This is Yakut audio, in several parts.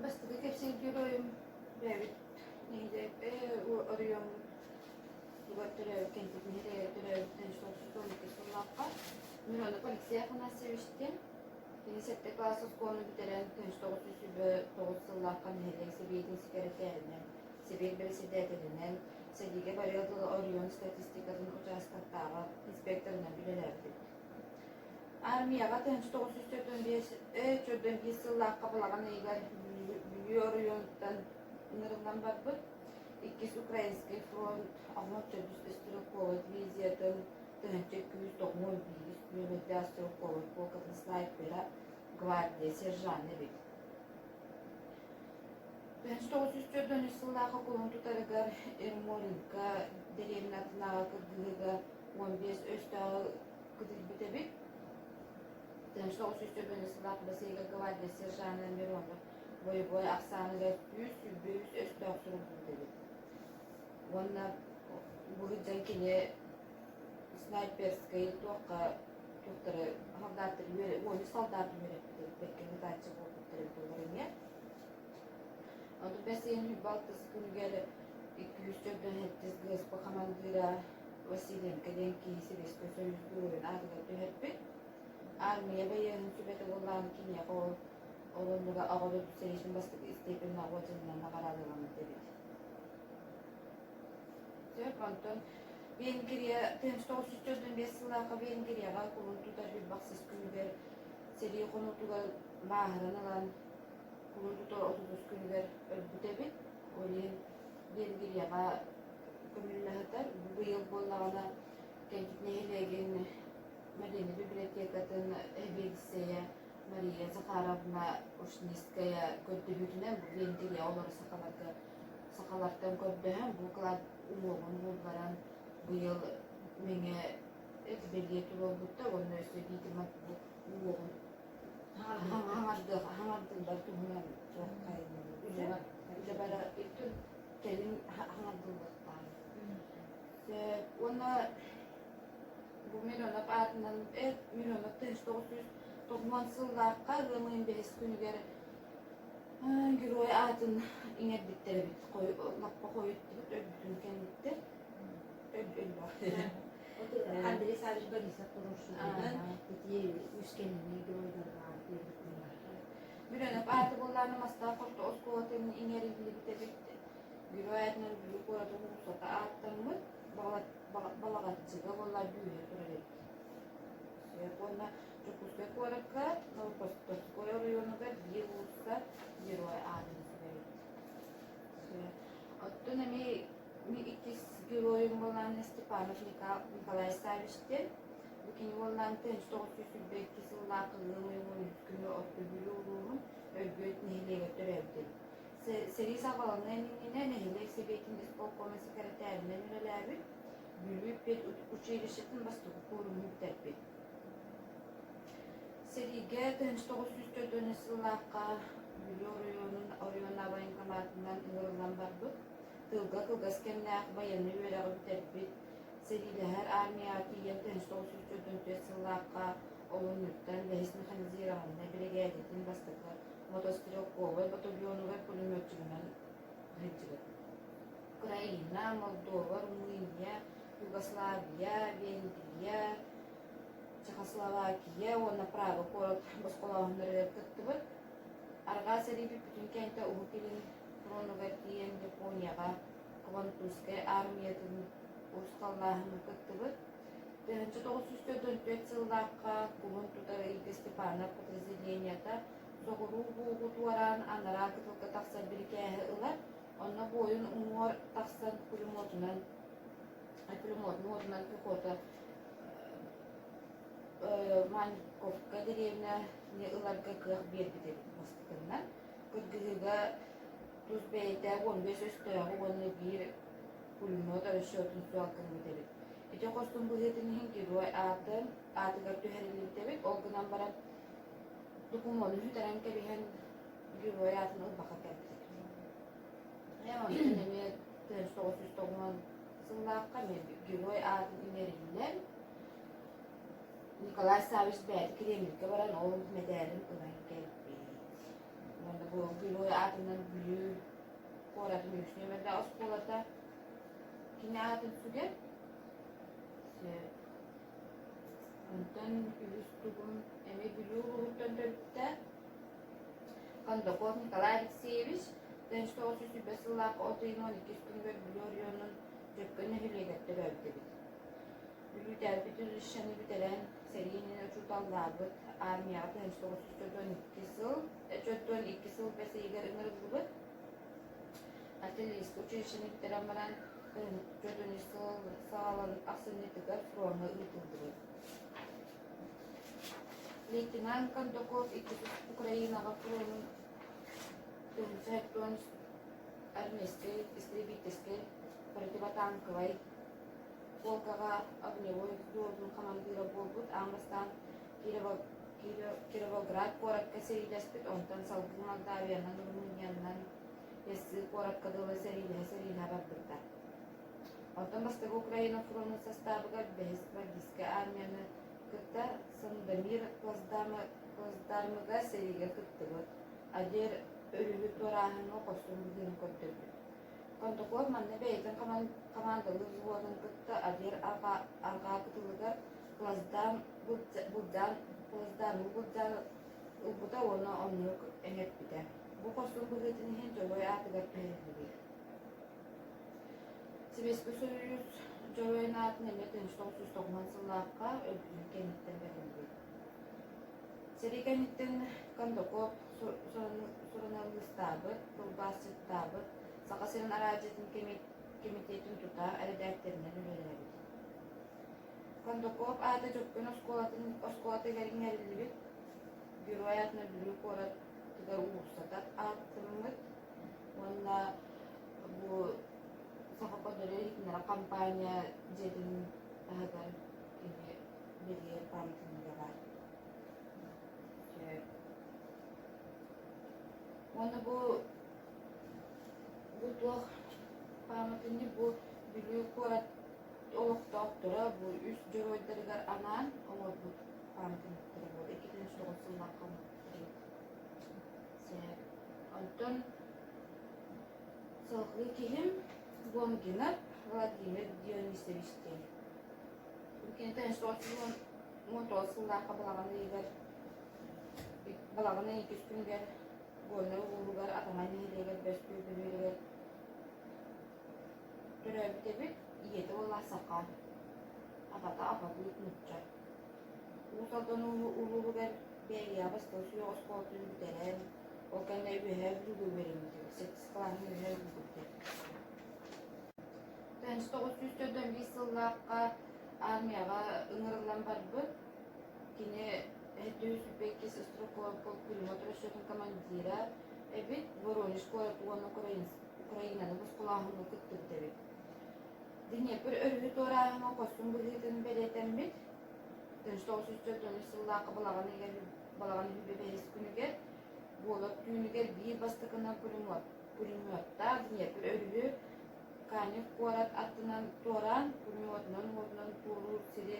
Бастакы кэпсиир геройум бэйэбит нэһилиэк оройуоммутугар төрөөбүт Кэнтик нэһилиэгэр төрөөбүттэн 912 сыллаахха Миронов Алексей Афанасьевич диэн. Кини сэттэ кылаас оскуоланы бүтэрэн 1929 сыллаахха нэһилиэк сэбиэтин сэкирэтээринэн, сэбиэт бэрэссэдээтэлинэн, сэриигэ барыар дылы оройуон статистикатын учаастактааҕы инспекторынан үлэлээбит. Армияҕа 1945 45 сыллаахха балаҕан ыйыгар Бүлүү оройуонуттан ыҥырыллан барбыт. Иккис Украинскай фронт Омот төрдүс стрелковай дивизиятын 1291 нүөмэрдээх стрелковай полкатын снайпера, гвардия сержана эбит. 1943 сыллаахха кулун тутарыгар Ермолинка дэриэбинэ аттынааҕы кыргыһыыга 15 өстөөҕү кыдыйбыт эбит. 1944 сыллаах Бассейга гвардия сержана Миронов бойобуой ахсааныгар 123 өстөөх суруллубут эбит. Уонна бу сылдьан кини снайперскай туохха туохтары солдааттары үөрэ уонча солдааты үөрэппит эбит, бэркэ ытааччы буолбуттар эбит олор эмиэ. Онтон бэс ыйын 26 күнүгэр 247 ГСП хамандыыра Василенко диэн киһи Сэбиэскэй Союз Геройун аатыгар түһэрбит. Армия байыаһын сүбэтэ буоллаҕына киниэхэ ол ол оннугар Аҕа дойду сэриитин бастакы истиэпэннээх уордьанынан наҕараадаламмыт эбит. Сөп, онтон Венгрия 1945 сыллаахха Венгрияҕа кулун тутар сүүрбэхсис күнүгэр сэрии хонуутугар бааһыран ылан кулун тутар 30 күнүгэр өлбүт эбит. Ол иһин Венгрияҕа көмүллэ сытар. Бу быйыл буоллаҕына Кэнтик нэһилиэгин Марина библиотекатын сэбиэдиссэйэ Мария Захаровна Ушницкая көрдөһүүтүнэн бу Венгрия олорор сахаларга сахалартан көрдөһөн бу кылаат уҥуоҕун булларан быйыл Мэҥэ бэлиэ туруорбуттар уонна өссө видимо бу уҥуоҕун хаҥардыллар туһунан үлэ бара кэлин хаҥардыллыахтаах. Уонна бу Миронов аатынан Миронов 1990 сыллаахха ыам ыйын бэһис күнүгэр герой аатын иҥэрбиттэр эбит. Лаппа хойуттубут өлбүтүн кэнниттэн. Андрей Савич Борисов туруорсуутунан ити үс кэннини геройдарга биэрбиттэр. Миронов ааты буоллаҕына Мастаах орто оскуолатын иҥэриллибит эбит. Герой аатынан Бүлүү куоратын уулуссата ааттаммыт. Балаҕаччыга буолла бүүһэ турар эбит. Сөп уонна Дьокуускай куоракка Новопостовской оройуонугар биир уулусса Герой аатын сүгэр эбит. Сөп. Оттон эмиэ иккис геройум буоллаҕына Степанов Николай Савич диэн. Бу кини буоллаҕына 1922 сыллаах ыам ыйын 13 күнү Орто Бүлүү улууһун Өргүөт нэһилиэгэр төрөөбүт эбит. Сэрии саҕаланыан иннинэ нэһилиэк сэбиэтин исполкомун сэкирэтээринэн үлэлээбит, Бүлүү педучилищетын бастакы кууруһун бүтэрбит. Сэриигэ 1944 сыллаахха Бүлүү оройуонун оройуоннааҕы военкоматынан ыҥырыллан барбыт, тыылга кылгас кэмнээх байыаннай үөрэҕи бүтэрбит, сэриилэһэр армияҕа тиийэн 1944 сыллаахха олунньуттан бэһис механизированнай биригээдэтин бастакы мотострелковай батальонугар пулеметчигынан сылдьыбыт. Украина, Молдова, Румыния, Югославия, Венгрия, Чехословакия уонна Прага куорат босхолооһуннарыгар кыттыбыт. Арҕаа сэрии бүппүтүн кэннэ Уһук Илин фронугар тиийэн Японияҕа Квантунскай армиятын урусхаллааһыҥҥа кыттыбыт. 1944 сыллаахха кулун тутар ыйга Степанов подразделениета соҕуруу буогу туораан анараа кытылга тахсар бирикээһи ылар. Онно буойун уҥуор тахсан пулеметунан пулеметун уотунан пехота Маньковка дэриэбинэни ыларга кыах биэрбит эбит бастакыннан. Кыргыһыыга тус бэйэтэ 15 өстөөҕү уонна биир пулемет расчетун суох гыммыт эбит. Ити хорсун быһыытын иһин герой аатын аатыгар түһэриллибит эбит. Ол гынан баран докумуону сүтэрэн кэбиһэн герой аатын ылбакка кэлбит. Ээ, онтон эмиэ 1990 сыллаахха эмиэ герой аатын иҥэриллэн Николай Саввич бэйэтэ Кремльгэ баран ол мэтээлин ылан кэлбит. Уонна бу Герой аатынан Бүлүү куоратын үһүс нүөмэрдээх оскуолата кини аатын сүгэр. Онтон үһүс тугум эмиэ Бүлүү улууһуттан төрүттээх Кондаков Николай Алексеевич 1920 сыллаах от ыйын 12 күнүгэр Бүлүү оройуонун Дьөккөн нэһилиэгэр төрөөбүт эбит. Бүлүүтээбит училищены бүтэрэн, сэрии иннинэ учууталлаабыт, армияҕа 1942 сыл, 42 сыл бэс ыйыгар ыҥырыллыбыт. Артиллерийскай училищены бүтэрэн баран, 43 сыл саҕалан ахсынньытыгар фроҥҥа ыытыллыбыт. Лейтенант Кондаков иккис Украинаҕа фронун 19 армейскай истребительскай противотанковай полкаҕа огневой взводун хамандыыра буолбут, аан бастаан Кировоград куоракка сэриилэспит, онтон салгыы Молдавиянан, Румыниянан Яссы куоракка дылы сэриилэһэ-сэриилэһэ барбыттар. Онтон бастакы Украина фронун састаабыгар бэһис гвардейскай армияны кытта Сандомир плацдармыгар сэриигэ кыттыбыт, Адер өрүһү туорааһыҥҥа хорсун быһыыны көрдөрбүт. Кондаков манна бэйэтин хамаандалыыр взводун кытта Адер арҕаа кытылыгар плацдарм былдьаан ылбыта уонна оннук эҥэрпитэ. Бу хорсун быһыытын иһин Дьоруой аатыгар түһэриллибит. Сэбиэскэй Сойуус Дьоруойун аатын эмиэ 1990 сыллаахха өлбүтүн кэнниттэн бэриллибит. Сэрии кэнниттэн Кондаков суруналыыстаабыт, тылбаасчыттаабыт, Саха сирин араадьыйатын кэмитиэтин тутаах эрэдээктэринэн үлэлээбит. Кондаков аата Дьөккөн оскуолатын оскуолатыгар иҥэриллибит Герой аатынан Бүлүү куоратыгар уулуссата ааттаммыт уонна бу Саха Подолье иһитиннэрэр компания дьиэтин таһыгар кини бэлиэ пааматынньыга баар. Уонна бу туох пааматынньык бу Бүлүү куорат олохтоохторо бу үс дьоруойдарыгар анаан оҥорбут пааматынньыктара буолар. 2009 сыллаахха оҥорбуттар эбит. Онтон салгыы киһим Лонгинов Владимир Дионисович диэн. Кини 1919 сыллаахха балаҕан ыйыгар балаҕан ыйын иккис күнүгэр Горнай улууһугар Атамай нэһилиэгэр Бэс Күөл бөһүөлэгэр төрөөбүт эбит. Ийэтэ уола саха, аҕата аҕабыыт нуучча. Уус Алдан улууһугар Бээрийэҕэ бастакы сүһүөх оскуолатын бүтэрэн, ол кэннэ Үөһээ Бүлүүгэ үөрэммит эбит, сэттис кылааһын Үөһээ Бүлүүгэ бүтэрбит. 1991 сыллаахха армияҕа ыҥырыллан барбыт. Кини 722 стрелковай полк пулемет расчетун командира эбит, Воронеж куорат уонна Украинаны босхолооһуҥҥа кыттыбыт эбит. Днепр өрүһү туорааһыҥҥа хорсун быһыытын бэлиэтэммит. 1943 сыллаахха балаҕан ыйыгар балаҕан үһү бэһис күнүгэр буолар түүнүгэр биир бастакынан пулеметтаах Днепр өрүһү Канев куорат аттынан туораан пулеметунан уотунан туоруур сири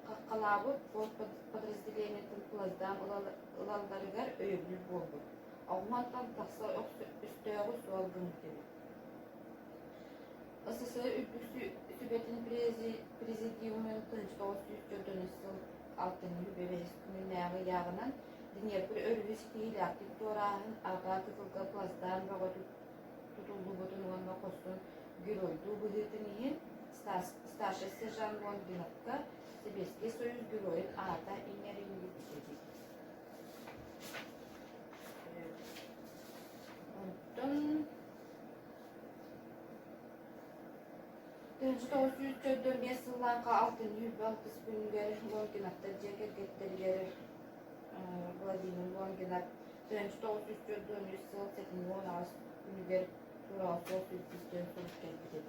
хаххалаабыт флот подразделениетын плацдарм ылалларыгар өйөбүл буолбут. Оҕуһантан тахса өстөөҕү суол гыммыт эбит. СССР Үрдүк Сүбэтин Президиумун 1944 сыл алтынньы бэһис күнүнээҕи ыйааҕынан Днепр өрүһү ситиһиилээхтик туорааһын арҕаа кытылга плацдарм бөҕөтүк тутуллубутун уонна хорсун геройдуу быһыытын иһин старшай сержант Лонгиновка Сэбиэскэй Союз Геройун аата иҥэриллибит эбит. Онтон 1945 сыллаахха алтынньы алтыс күнүгэр Лонгиновтар дьиэ кэргэттэригэр Владимир Лонгинов 1943 сыл сэтинньи 18 күнүгэр сураҕа суох сүппүт диэн сурук кэлбит эбит.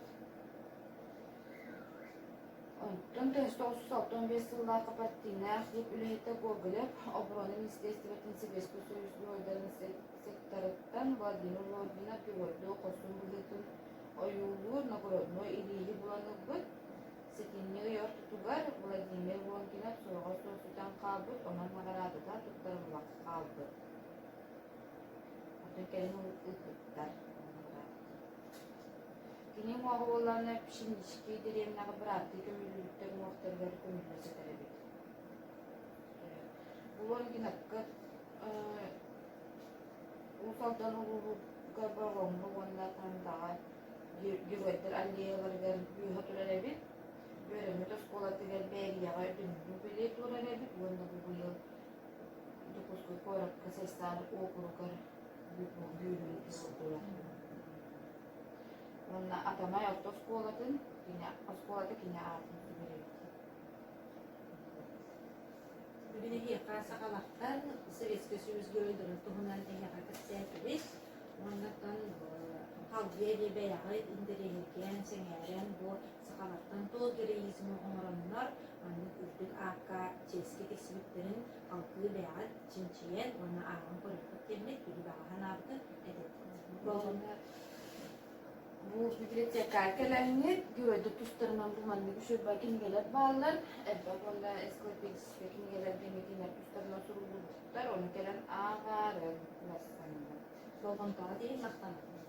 Онтон 1965 сыллаахха партийнай архив үлэһитэ Гоголев Оборона министиэристибэтин Сэбиэскэй Союз геройдарын секторыттан Владимир Лонгинов геройдуу хорсун быһыытын ойуулуур нагородной илииһи булан ылбыт. Сэтинньи ый ортотугар Владимир Лонгинов сураҕа суох сүтэн хаалбыт, онон наҕараадата туттарыллыбакка хаалбыт. Онтон кэлин ыыппыттар. Кини уҥуоҕа буоллаҕына Пшенички дэриэбинэҕэ бырааттыы көмүллүбүттэр уҥуохтарыгар көмүллэ сытар эбит. Бу Лонгинакка Уус Алдан улууһугар Бороҕоҥҥо уонна Тандаҕа Геройдар аллеяларыгар бүүһэ турар эбит. Үөрэммит оскуолатыгар Бээрийэҕэ өйдөбүнньүк бэлиэ турар эбит уонна бу быйыл Дьокуускай куоракка Сайсаар уокуругар бүүһүн туруордулар. Уонна Атамай орто оскуолатын кини оскуолата кини аатын сүгэр эбит. Бүгүн эһиэхэ сахалартан Советскай Союз геройдарын туһунан эһиэхэ кэпсээтибит. Уонна оттон халгыа диэ бэйэҕит интэриэһиргээн, сэҥээрэн бу сахалартан туох героизмы оҥороннор маннык үрдүк аакка чиэскэ тиксибиттэрин халгыы бэйэҕит чинчийэн уонна ааҕан көрүөххүт диэммит биһи баҕа санаабытын этэбит. Бу библиотекаҕа кэлэҥҥит геройдар тустарынан бу маннык үчүгэй кинигэлэр бааллар. Элбэх уонна энциклопедическай кинигэлэргэ кинилэр тустарынан суруллубуттар. Ону кэлэн ааҕаарыҥ. Болҕомтоҕо диэн махтанабын.